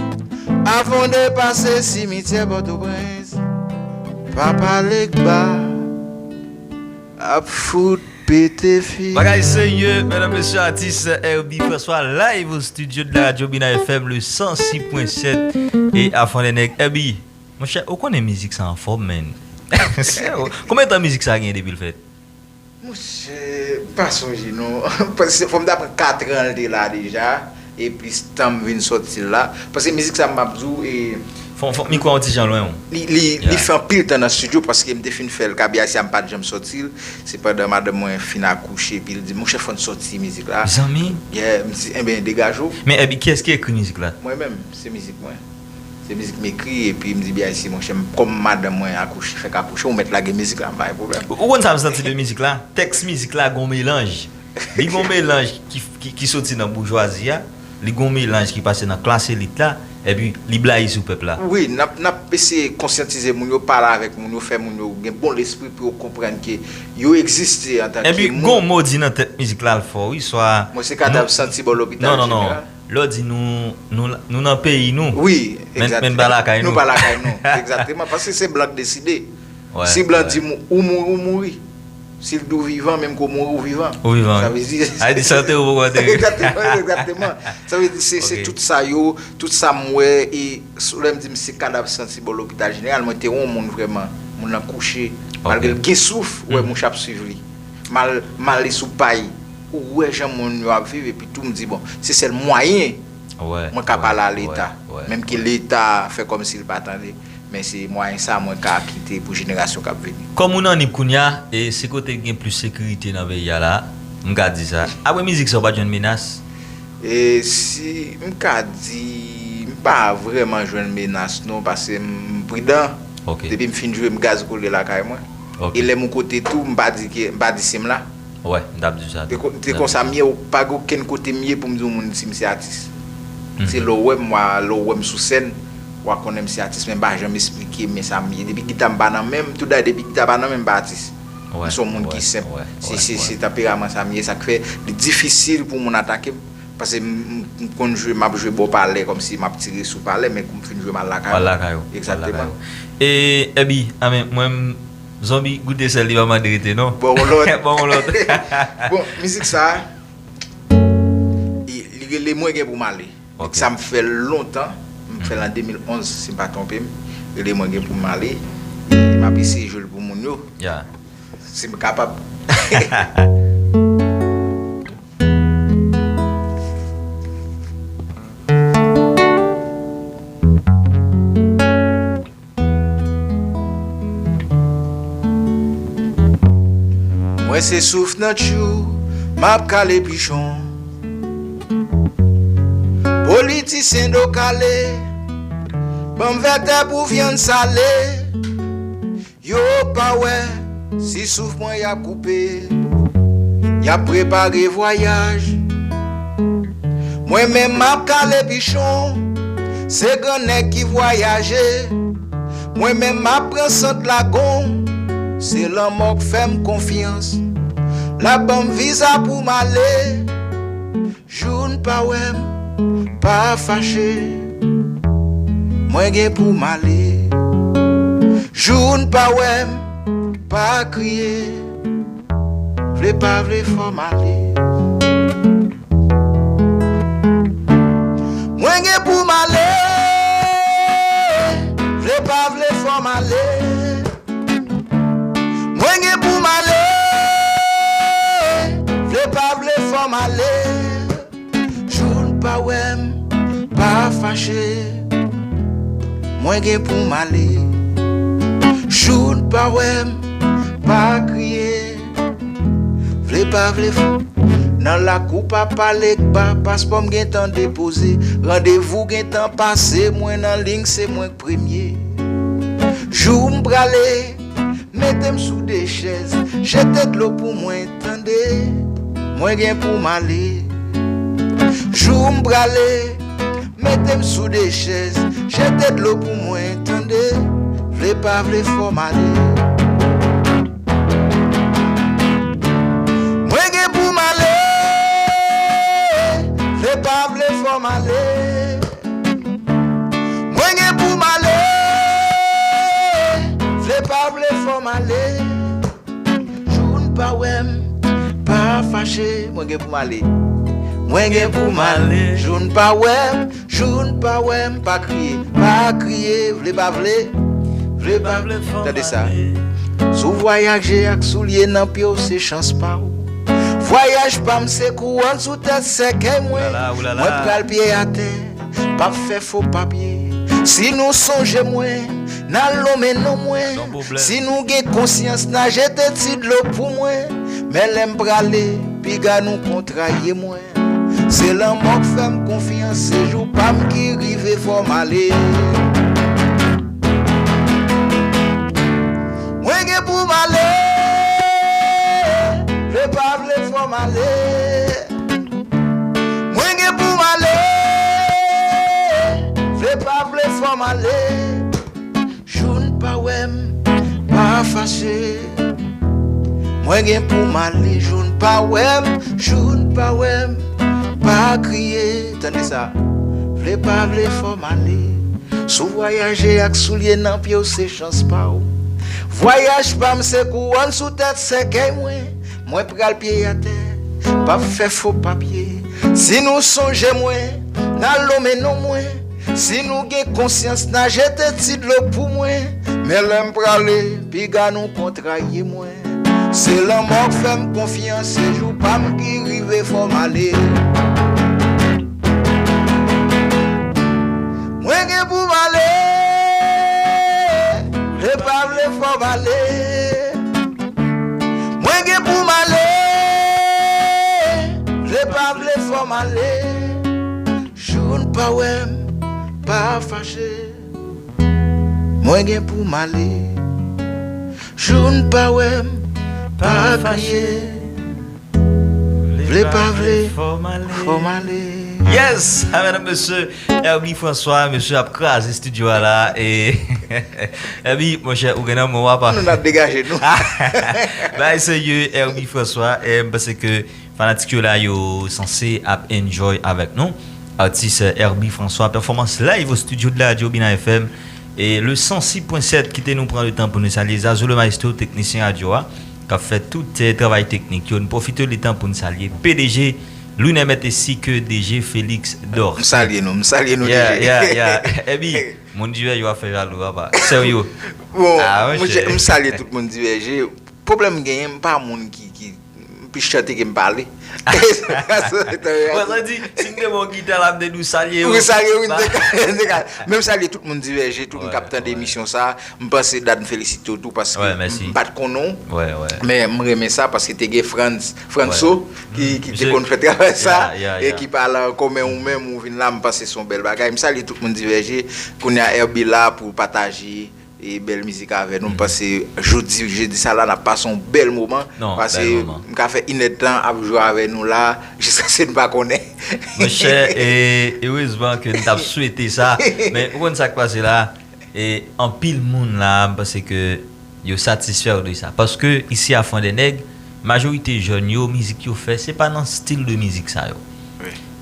avan w depase simityè Pòtoprens, Papa Legba ap fout pete fi. Bagay serye, medam, mesye, atis Herby François live au studio de la radio Bina F M, le san sis pwen sèt, e a Fondènèg. Herby, monchè, ou konnen mizik sa anfòm, men. Konbyen tan mizik sa gen depi l fèt? Monchè, m pa sonje non. Paske fò m ta pran kat an l te la deja. Epi tan m vin sòti l la. Paske mizik sa m ap di w, e, fò, fò, mikwo a yon ti jan lwen w. Li, li, li fè anpil tan nan estidyo paske m te fin fè l Kaby Ayisyen, m pa t janm sòti l. Se pandan madanm mwen fin akouche, epi l di, "Monchè, fò n sòti mizik la." Zanmi? Yeah, m di, "Enben, degaje w." Men, epi kiyès ki ekri mizik la? Mwen menm, se mizik mwen. Se mizik m ekri, epi m di, "Bya isi, monchè, m, kòm madanm mwen akouche, fèk akouche, ou mèt lage mizik la, m pa gen pwoblèm." Ou, ou konn sa m santi de mizik la? Tèks mizik la gon melanj. Li gon melanj ki, ki, ki soti nan boujwazi a, li gon melanj ki pase nan klas elit la, epi li blayi sou pèp la. Wi, n ap, n ap eseye konsyantize moun yo, pale avèk moun yo, fè moun yo gen bon lespri pou yo konprann ke yo egziste antanke moun. Epi gon mo di nan tèt mizik la, l fò, wi, swa... Mwen se kadav santi bò lopital jeneral. Non, non, non. Lè w di nou, nou, nou nan peyi nou. Wi, men, men n pa lakay nou. Nou pa lakay nou, egzakteman, paske se blan k deside. Si blan di mou-, ou mouri, ou mouri. Si l di w vivan, menm ke w mouri, ou vivan. Ou vivan. Sa vle di, sa vle di, si w antere, ou poko antere. Egzakteman, egzakteman. Sa vle di, se, se tout sa yo, tout sa m wè, e s-, lè m di m se kadav santi bò lopital jeneral, mwen te wè yon moun vrèman, moun nan kouche, malgre l gen souf, ou wè mouch ap swiv li. M al, m ale sou pay, ou wè jan moun yo ap viv, epi tou m di, bon, se sèl mwayen mwen ka pale a Leta, menm ke Leta fè kòmsi l pa tande. Men se mwayen sa mwen ka kite pou jenerasyon k ap vini. Kòm ou nan Nip kounye a, e se kote k gen plis sekirite nan peyi a la, m ka di sa. Apre mizik sa, ou pa t jwenn menas? E si m ka di, m pa vrèman jwenn menas non, paske m pridan. Ok. Depi m fin jwe, m gaz kole lakay mwen. Ok. E lè m yon kote tou, m pa di ke, m pa di si m la. Wè, m t ap di sa tou. Se konsa m ye, pa gen okenn kote m ye pou m di yon moun si m se atis. Se lè w wè m, lè w wè m sou sèn, w a konnen m se atis, men m pa janm esplike men sa m ye. Depi gita m pa nan men m, tout dayè, depi gita pa nan men m, m pa atis. M se yon moun ki senp. Se, se, se tanperaman sa m ye, sa k fè li difisil pou moun atake m. Paske m, m, m konn jwe, m ap jwe bò palè, kòmsi m ap tire sou palè, men kou m fin jwe, m al lakay mwen. Al lakay ou. Egzakteman. E, Ebi, a men, mwen, m, zonbi goute sèl, li pa mande rete, non. Bon, yon lòt. Bon, yon lòt. Bon, mizik sa, li, li rele Mwen gen pou m ale. Ok. Sa m fè l lontan, m fè l an de mil onz, si m pa twonpe m. Rele Mwen gen pou m ale. E m ap eseye jwe l pou moun yo. Ya. Si m kapab. Mwen se souf nan tjou, m ap kale pichon. Politisyen do kale, ban m vètè pou vyann sale. Yo pa wè si souf mwen y ap koupe. Y ap prepare vwayaj. Mwen menm m ap kale pichon. Se gran nèg ki vwayaje. Mwen menm m ap pran sant lagon. Se lanmò k fè m konfyans. L ap ban m viza pou m ale. Jou n pa wè m, pa fache. Mwen gen pou m ale. Jou n pa wè m, pa kriye. Vle pa vle, fò m ale. Mwen gen pou m ale. Vle pa vle, fò m ale. Mwen gen pou m ale. Vle pa vle, fò m ale. Jou n pa wè m, pa fache. Mwen gen pou m ale. Jou n pa wè m, pa kriye. Vle pa vle, fò. Nan lakou pa pale k ba, paspò m gentan depoze. Randevou gentan pase, mwen nan liy, se mwen k premye. Jou m prale, mete m sou de chèz, jete dlo pou mwen, tande. Mwen gen pou m ale. Jou m prale, mete m sou de chèz, jete dlo pou mwen, tande. Vle pa vle, fò m ale. Mwen gen pou m ale. Vle pa vle, fò m ale. Mwen gen pou m ale. Vle pa vle, fò m ale. Jou n pa wè m, pa fache. Mwen gen pou m ale. Mwen gen pou m ale. Jou n pa wè m, jou n pa wè m, pa kriye. Pa kriye, vle pa vle. Vle pa vle, fò m ale. Tande sa. Si w vwayaje ak soulye nan pye w, se chans pa w. Vwayaj pa m se kouwòn sou tèt sèkèy mwen. Mwen pral pye atè. P ap fè fo papye. Si nou sonje mwen, n al lonmen non mwen. Si nou gen konsyans, n a jete ti dlo pou mwen. Men lè m prale, piga nou kontraye mwen. Se lanmò k fè m konfyans, se jou pa m ki rive, fò m ale. Mwen gen pou m ale, vle pa vle, fò m ale. Mwen gen pou m ale, vle pa vle, fò m ale. Jou n pa wè m, pa fache. Mwen gen pou m ale, jou n pa wè m, jou n pa wè m, pa kriye. Tande sa, vle pa vle, fò m ale. Si w vwayaje ak soulye nan pye w, se chans pa w. Vwayaj pa m se kouwòn sou tèt sèkèy mwen. Mwen pral pye atè, p ap fè fo papye. Si nou sonje mwen, n al lonmen non mwen. Si nou gen konsyans, n a jete ti dlo pou mwen. Men lè m prale, piga nou kontraye mwen. Se lanmò k fè m konfyans, se jou pa m ki rive, fò m ale. Mwen gen pou m ale, Fò m ale. Mwen gen pou m ale. Vle pa vle, fò m ale. Jou n pa wè m, pa fache. Mwen gen pou m ale. Jou n pa wè m, pa kriye. Vle pa vle, fò m ale. Yes! Ah, medam, mesye, Herbie François, mesye ap kraze estidyo a la. E Herbie, monchè, ou gen nan men w apa? Nou n ap degaje nou. Bagay serye, Herbie François. E m panse ke fanatik yo la, yo sanse ap enjoy avèk nou. Atis Herbie François, pèfòmans live o estidyo de radyo Bina F M. E le san sis pwen sèt, kite nou pran le tan pou nou salye Zazo le maestro, teknisyen radyo a, k ap fè tout, eh, travay teknik yo. Nou pwofite letan pou nou salye P D G Lunemet ainsi que D J Félix Dor. M salye nou, m salye nou, Yeah, D J. Yeah, yeah. Epi, moun divè yo ap fè jalou, papa. Serye. Bon, Ah, monchè, monchè. M salye tout moun divèje. Pwoblèm m genyen, m pa moun ki, ki, m plis chante ke m pale. Mwen, sa di, si m te bon gita la, m te di w salye yo. Wi, salye, wi, m te ka, m te ka. Men m salye tout moun divèje, tout moun k ap tande emisyon sa. M panse dat m felisite w tou paske m pa t konnen w. Men m renmen sa paske te gen Frans, Franso ki, ki te konn fè travay sa e ki pa la ankò, men ou menm ou vin la, m panse se yon bèl bagay. M salye tout moun divèje. Kounye a Herbie la pou pataje e bèl mizik avè nou. M panse jodi, jedi sa la, n ap pase yon bèl moman. Paske m ka fè inèdtan ap jwe avè nou la, jiskaske n pa konnen. Monchè, e, erezman ke n t ap swete sa. Men, ou konn sa k pase la? E anpil moun la, m panse ke yo satisfè de sa. Paske, isi a Fwandènèg, majorite jèn yo, mizik yo fè, se pa nan stil de mizik sa yo.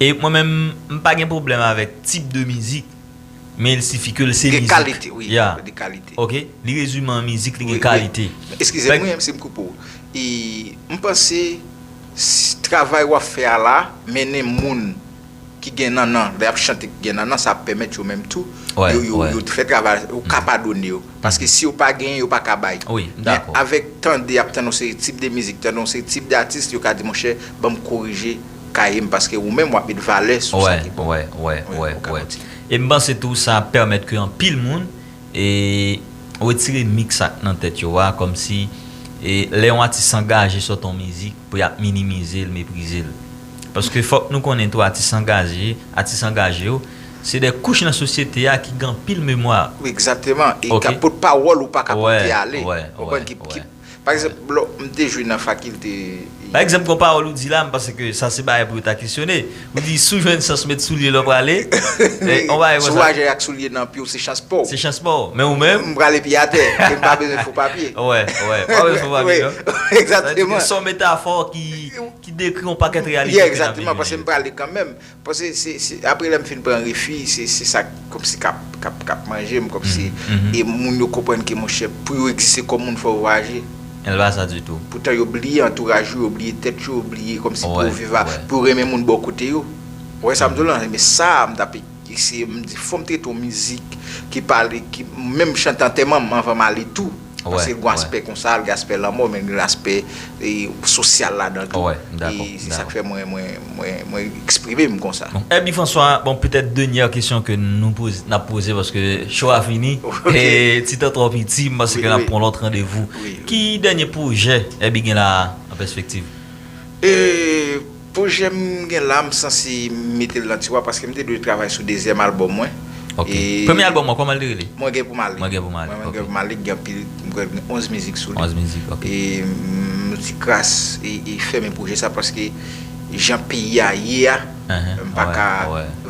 E mwen menm, m pa gen pwoblèm avèk tip de mizik, men il sifi ke l se mizik. Gen kalite, wi, gen kalite. Ok? Li rezime an mizik, li gen kalite. Eskize m, wi, si m koupe w. E, m panse, s-, travay w ap fè a la, mennen moun ki gen nannan, lè y ap chante ki gen nannan, sa ap pèmèt yo menm tou, yo, yo, yo fè travay, ou ka padone yo. Paske si yo pa genyen, yo pa ka bay. Men avèk tande, y ap tande yon seri tip de mizik, tande yon seri tip de atis, yo ka di, monchè, ban m korije kaye m, paske ou menm w ap met valè sou sa ki bon. Wi, ou ka kontinye. E m panse tou sa ap pèmèt ke anpil moun e retire miks sa k nan tèt yo a, kòmsi, e, lè yon atis angaje sòt yon mizik, pou y ap minimize l, meprize l. Paske fòk nou konnen tou, atis angaje, atis angaje yo, se de kouch nan sosyete a ki gen anpil memwa. Wi, egzakteman. E k ap pot pawòl ou pa ka pote ale. Ou konprann? Ki, ki, pa egzanp, lò m te jwe nan fakilte. Pa egzanp, gon pawòl ou di la, m panse ke sa se bagay pou yo ta kesyone. Ou di, si w jwenn chans met soulye lè w prale. E, on bagay konsa. Si w aje ak soulye nan pye w, se chans pa w. Se chans pa w. Men ou menm? M prale pye atè. E m pa bezwen fo papye. Wi, wi. Pa bezwen fo papye, non? Egzakteman. Sa vle di ke se yon metafò ki, ki dekri yon pakèt reyalite ki nan viv yo. Egzakteman, paske m prale kanmenm. Paske se, se, apre lè m fin pran refi, se, se sa kòmsi k ap, k ap, k ap manje m, kòmsi, e moun yo konprann ke, monchè, pou yo egziste kòm moun, fò yo vwayaje. E l pa sa ditou. Poutan yo bliye antouraj yo, yo bliye tèt yo, yo bliye kòmsi pou yo viv a, pou yo renmen moun bò kote yo. Ou wè sa m di w la? Men sa, m t ap eseye, m di, fò m trete yon mizik ki pale, ki, menm chante antèman m anvan m ale tou. Paske l gen aspè konsa, l gen aspè lanmò, men l gen aspè, e, sosyal ladan tou. E se sa k fè mwen, mwen, mwen, mwen eksprime m konsa. Bon, Herbie François, bon, petèt dènyè kesyon ke nou poze, n ap poze, paske show a fini. E ti tan twò piti, m panse ke n ap pran lòt randevou. Ki dènyè pwojè Herbie gen la an pèspektiv? E pwojè m gen la, m sanse mete l nan tiwa paske m te dwe travay sou dezyèm albòm mwen. Ok. Premye albòm ou, kòman l te rele? Mwen gen pou m ale. Mwen gen pou m ale. Mwen gen pou m ale, gen anpil, m kwè gen onz mizik sou li. Onz mizik, ok. E m di gras e, e fèmen pwojè sa paske jan peyi a ye a, m pa ka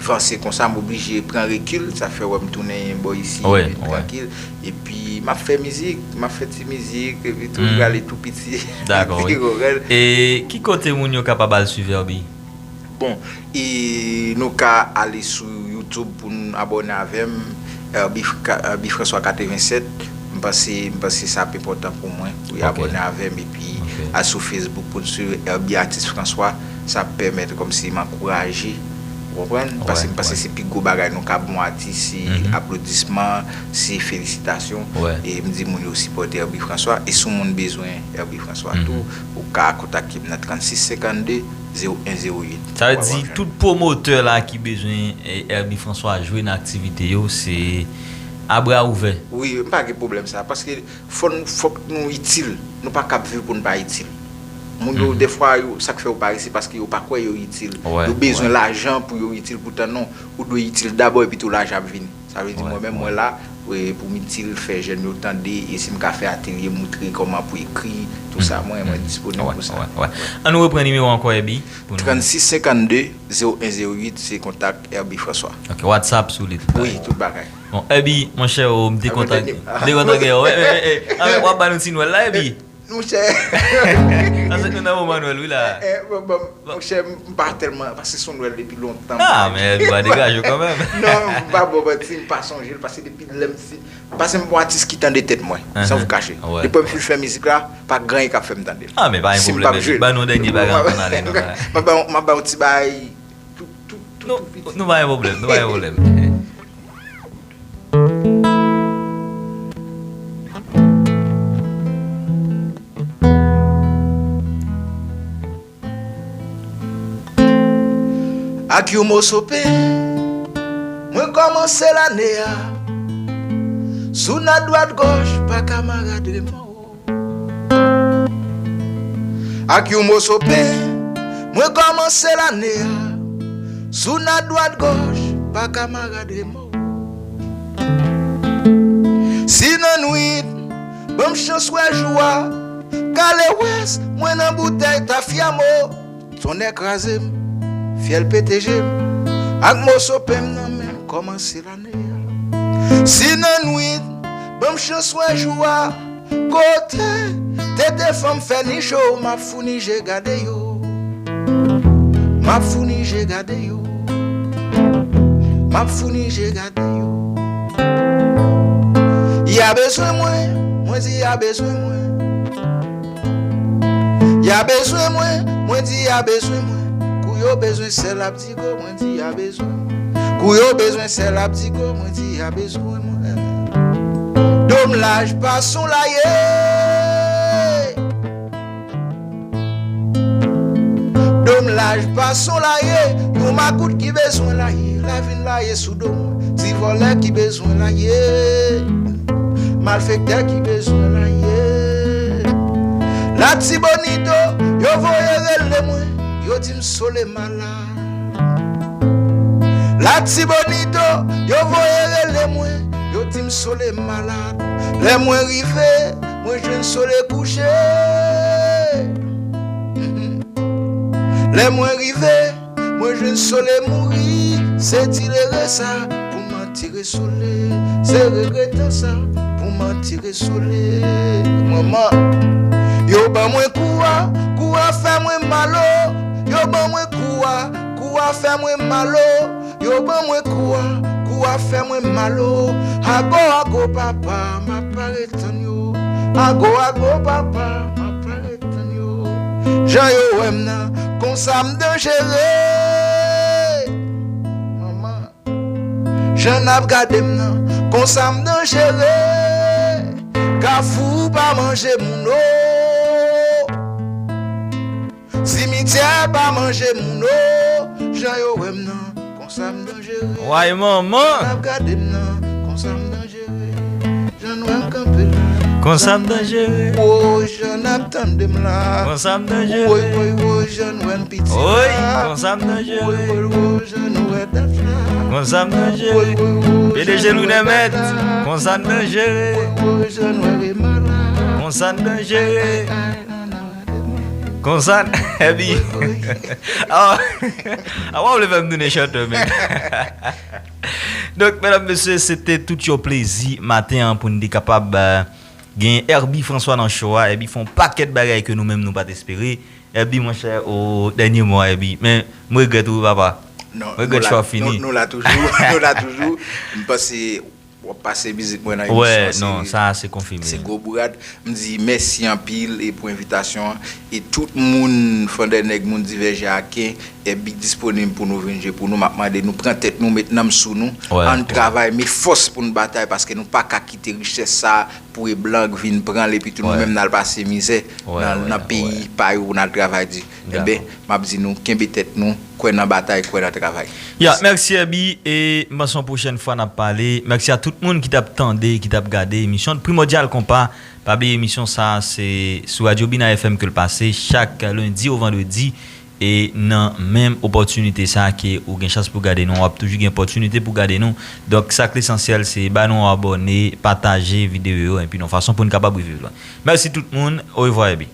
vanse konsa, m oblije pran rekil, sa fè w wè m tounen bò isi, vin trankil. Epi m ap fè mizik, m ap fè ti mizik, epi tou m prale tou piti. Dakò, wi. E ki kote moun yo kapab al swiv Herbie? Bon, e nou ka ale sou YouTube pou n abòne avè m, Herbie Fra-, Herbie François katrevennsèt. M panse, m panse sa ap enpòtan pou mwen, pou y abòne avè m, epi al sou Facebook pou n swiv Herbie Artiste François. Sa ap pèmèt kòmsi m ankouraje, ou konprann? Paske m panse se pi gwo bagay nou ka ban yon atis, se aplodisman, se felisitasyon. E m di moun yo sipòte Herbie François. E si yon moun bezwen Herbie François tou, ou ka kontakte m nan trannsis senkannde zewo en zewo uit. Sa vle di tout pwomotè la ki bezwen, eh, Herbie François jwe nan aktivite yo, se A bra ouvè. Wi, m pa gen pwoblèm sa. Paske fò n, fòk nou itil. Nou pa kab viv pou n pa itil. Moun yo, dèfwa, yo, sa k fè yo pa reyisi, paske yo pa kwè yo itil. Yo bezwen lajan pou yo itil, poutan non, ou dwe itil dabò epi tou lajan ap vini. Sa vle di mwen menm mwen la pou m itil, fè jèn yo tande, e si m ka fè atelye, moutre kòman pou ekri, tou sa, mwen, mwen disponib pou sa. An nou repran nimewo ankò, Herby, pou nou. Trannsis senkannde zewo en zewo uit, se kontak Herby François. Ok, WhatsApp sou li tout bagay. Wi, tout bagay. Bon, Herby, monchè, o, m te kontan, m te kontan gen w. W ap ba nou ti nwèl la, Herby? Monchè. Paske nou nan moman nwèl wi la. Monchè, m pa tèlman, paske se yon nwèl depi lontan. Ah men Herby, pa degaje w kanmenm. Non, m pa ba w manti, m pa sonje l, paske depi lè m fin, paske m yon atis ki tande tèt mwen, san vou kache. Depi m fin fè mizik la, pa gen anyen k ap fè m tande l. Ah men pa gen pwoblèm, Herby, ban nou dènye bagay anvan n ale non. M ap ba w yon ti bagay tou tou tou tou piti. Nou pa gen pwoblèm, nou pa gen pwoblèm. Ak yon moso pen, mwen kòmanse lane a. Sou nat dwat gòch pa kamarad renmen w. Ak yon moso pen, mwen kòmanse lane a. Sou nat dwat gòch pa kamarad renmen w. Si nan nwit, ban m chans wè jou a. Kalewès, mwen nan boutèy tafya mo. Tonnè kraze m, fyèl pete je m. Ak moso pen m nan men m, kòmanse lane a. Si nan nwit, ban m chans wè jou a. Kote tete fanm fè niche w, m ap founi je gade yo. M ap founi je gade yo. M ap founi je gade yo. Y a bezwen mwen, mwen di y a bezwen mwen. Y a bezwen mwen, mwen di y a bezwen mwen. Kou yo bezwen sèl ap di go, mwen di y a bezwen mwen. Kou yo bezwen sèl ap di go, mwen di y a bezwen mwen. Do m laj pa son laye. Do m laj pa son laye, yon makout ki bezwen laye, la vin laye sou do mwen. Ti vòlè ki bezwen laye, malfektè ki bezwen laye. Latibonito, yo voye rele mwen, yo di m Sole malad. Latibonito, yo voye rele mwen, yo di m Sole malad. Lè mwen rive, mwen jwenn Sole kouche. Lè mwen rive, mwen jwenn Sole mouri. Se ti rere sa pou m antire Sole. Se regretan sa pou m antire Sole. Manman, yo ban mwen kou a, kou a fè mwen mal o. Yo ban mwen kou a, kou a fè mwen mal o. Yo ban mwen kou a, kou a fè mwen mal o. Ago ago papa, m ap pare tann yo. Ago ago papa, m ap pare tann yo. Jan yo wè m nan, konsa m danjere. Manman, jan n ap gade m nan, konsa m danjere. Kafou pa manje moun o. Simityè pa manje moun o. Jan yo wè m nan, konsa m danjere. Way manman. Jan n ap gade m nan, konsa m danjere. Jan n wè m kanpe la, konsa m danjere. Woy, jan n ap tande m la, konsa m danjere. Woy, woy, woy, jan n wè m piti la, woy, konsa m danjere. Woy, woy, woy, jan n wè dat la, konsa m danjere. Woy, woy, woy, P D G Louis Nemeth, konsa n danjere. Woy, woy, jan n wè Rema la, konsa n danjere. Konsa n, Herby. Awa, awa w vle fè m tounen chantè menm. Donk medam mesye, se te tout yon plezi maten an pou n te kapab gen Herby François nan show a. Herby fè yon pakèt bagay ke nou menm nou pa t espere. Herby monchè, o dènye mo a Herby. Men m regrèt wi papa. M regrèt show a fini. Non, nou la toujou, nou la toujou. M panse w ap pase mizik mwen nan emisyon an. Wè, non, sa a se konfime. Se gwo bourad. M di mèsi anpil e pou envitasyon an. E tout moun, Fandènèg, moun Divèje Aken, Herby disponib pou nou vin jwe pou nou. M ap mande nou pran tèt nou, met nanm sou nou. Ann travay, met fòs pou n batay, paske nou pa ka kite richès sa a pou e blan k vin pran l epi tou nou menm n al pase mizè nan peyi pa yo pou n al travay di. Enben, m ap di nou kenbe tèt nou, kwè nan batay, kwè nan travay. Ya, mèsi Herbie, e m panse yon pwochèn fwa n ap pale. Mèsi a tout moun ki t ap tande, ki t ap gade emisyon Primòdyal Konpa. Pa bliye emisyon sa a se sou Radyo Bina F M ke l pase chak lendi o vandredi. E nan menm opòtinite sa a ke ou gen chans pou gade nou, w ap toujou gen opòtinite pou gade nou. Donk, sa k lesansyèl se ba nou abòne, pataje videyo yo, epi yon fason pou n kapab rive lwen. Mèsi tout moun, orevwa Herbie.